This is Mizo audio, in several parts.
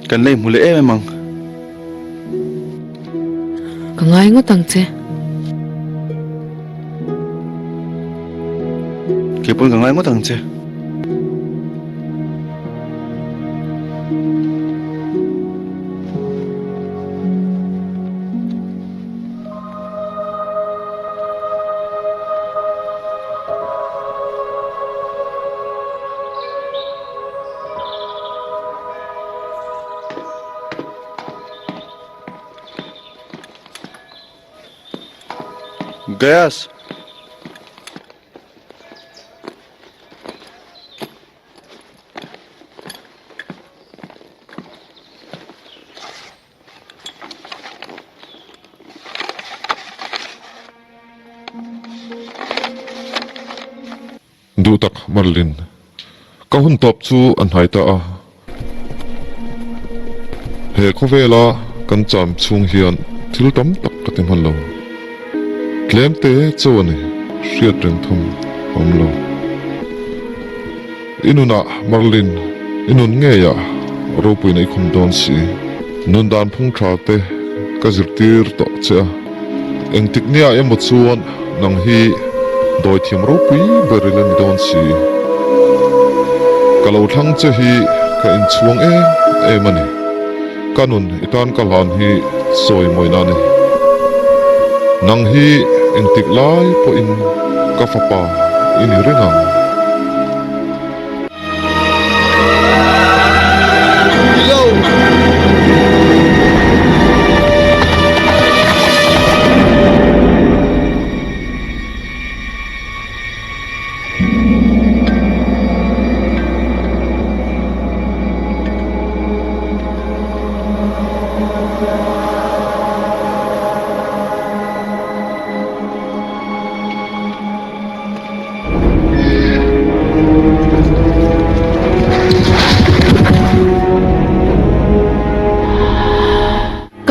Kan la inhmu leh em em ang. Ka ngai ngawt ang che. Kei pawn ka ngai ngawt ang che. Gaius! Duh tak Merlin, ka hun tawp chu a hnai ta a. He khawvela kan cham chhung hian thil tam tak ka ti hman lo. Tlem te chauh a ni, hriat reng tham a awm lo. I nunah Merlin, i nun ngeiah ropuina i khum dawn si. Nun dan phung tha te ka zirtir tawh che a. Engtik nia emaw chuan nang hi dawithiam ropui ber ila ni dawn si. Ka lo thlang che hi ka inchhuang em em a ni. Ka nun i tan ka hlan hi sawi mawina a ni. Nang hi engtik lai pawhin ka fapa i ni reng ang.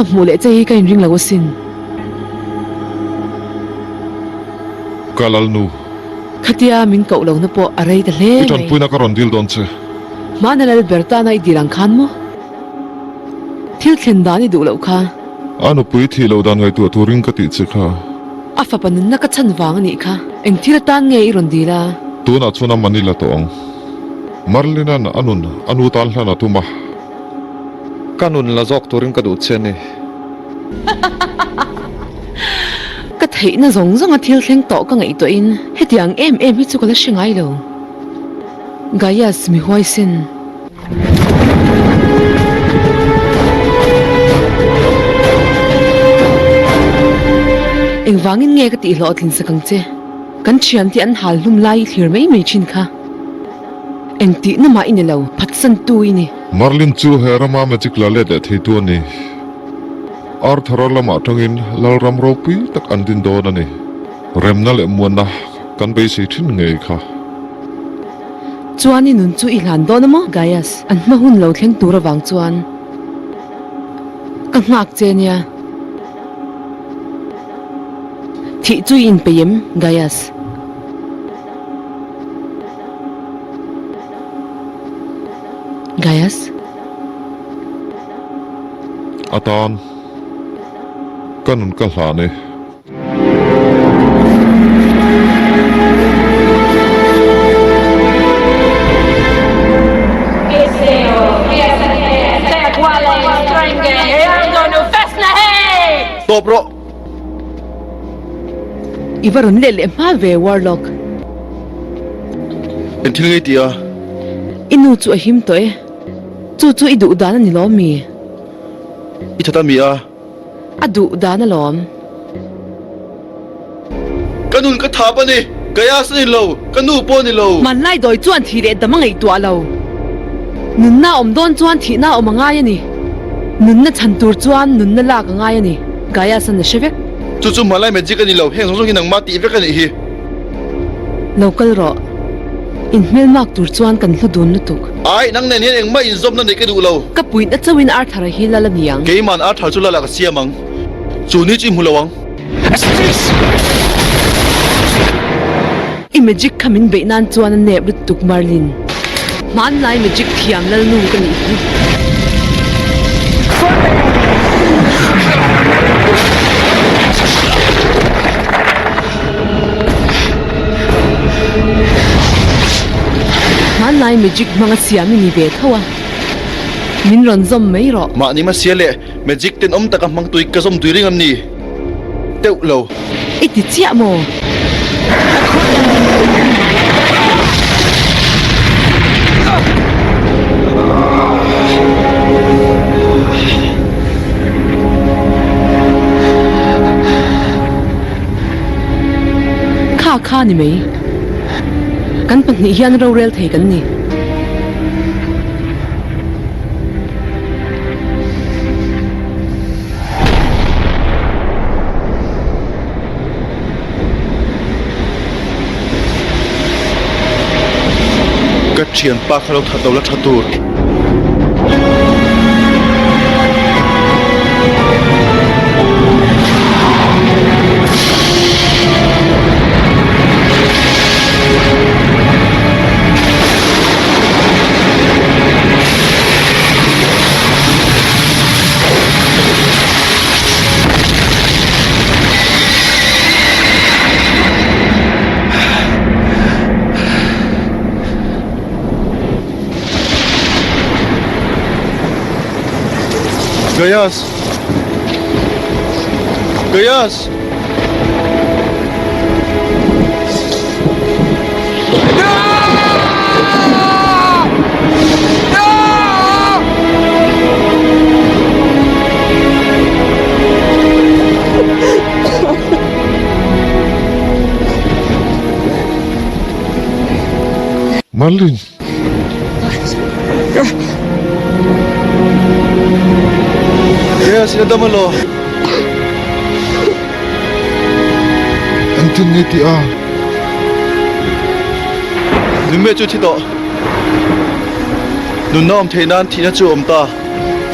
Ka hmuh leh che hi ka inring lo asin. Ka lalnu. Khatia min koh lohna pawh a rei ta hle I mai. tanpuina ka rawn dil dawn che. Hmana Lalbertana i dil ang khan maw? Thil thlen dan i duh loh kha. A nupui thih loh dan ngaihtuah turin ka tih che kha. A fapa nunna ka chhan vang a nih kha. Eng thil atan nge i rawn dil a? Tunah chuan a Manila tawh ang. Marlin-a'n a nun a nu tan hlan a tum a. Ka nun la zawk turin ka duh che a ni. Ka theihna zawng zawnga thil thleng tawh ka ngaihtuahin hetiang em em hi chu ka la hre ngai lo. Gaius mi huaisen. Engvangin nge ka tihhlawhtlin sak ang che? Kan thiante an hal hlum lai i thlir mai mai thin kha. Engtihna mah i ni lo, phatsantu i ni. Merlin chu he rama magic la let leh theitu a ni. Arthur-a lamah tangin Lalram ropui tak an din dawn a ni. Remna leh muanna kan beisei thin ngei kha. Chuan i nun chu i hlan dawn a maw, Gaius? An hma hun lo thleng tur avang chuan ka nghak che nia. Thih chu i inpeih em, Gaius? Gaius? Atan ka nun ka hlan e. Tawp rawh! I va rawn let leh hma ve, Warlock. Eng thil ngei tih a? I nu chu a him tawh e. Chu chu i duh dan a ni lawm mi? I that a mi a? A duh dan alawm. Ka nun ka thap a ni. Gaius a ni lo, ka nu pawh a ni lo. Hmanlai dawi chuan thih leh dam a ngaihtuah lo. Nunna a awm dawn chuan thihna a awm a ngai a ni. Nunna chhan tur chuan nunna lak a ngai a ni, Gaius an a hre vek. Chu chu hmanlai magic a ni lo, heng zawng zawng hi nangmah tih vek a nih hi. Lo kal rawh. Inhmelmak tur chuan kan hlu dun lutuk. Ai, nang nen hian engmah inzawmna neih ka duh lo. Ka puihna chauhin Arthur-a hi lal a ni ang. Keiman Arthur chu lal ah ka siam ang. Chu ni chu i hmu lo ang. I magic kha min beih nan chuan a nep lutuk Merlin. Hmanlai magic thiam lalnu ka nih hi. Tunlai magic hmanga siam i ni ve tho a, min rawn zawm mai rawh. Mahni hmasia leh magic tenawm taka hmang tui ka zawm tui ring am ni? Teuh lo. I ti chiah maw? Kha kha ni mai. Kan pahnih hian rorel thei kan ni. Ka thianpa kha lo that lo la tha tur. Gayas! Gayas! Marlin. Yes, ina dam alo. Engtin nge tih a? Nunme chu thi tawh. Nunna awm theih nan thihna chu a awm ta.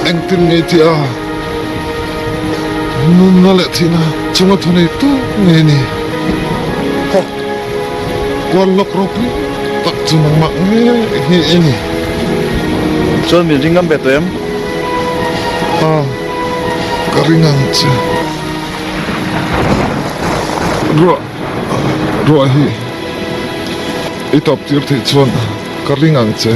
Engtin nge tih a? Nunna leh thihna chunga thu nei tu nge ni? Kual lawk ropui tak chu nangmah nge hi i ni. Chuan min ring ngam ve tawh em? A, ka ring ang che. Ruah, ruah hi i tawp tir theih chuan ka ring ang che.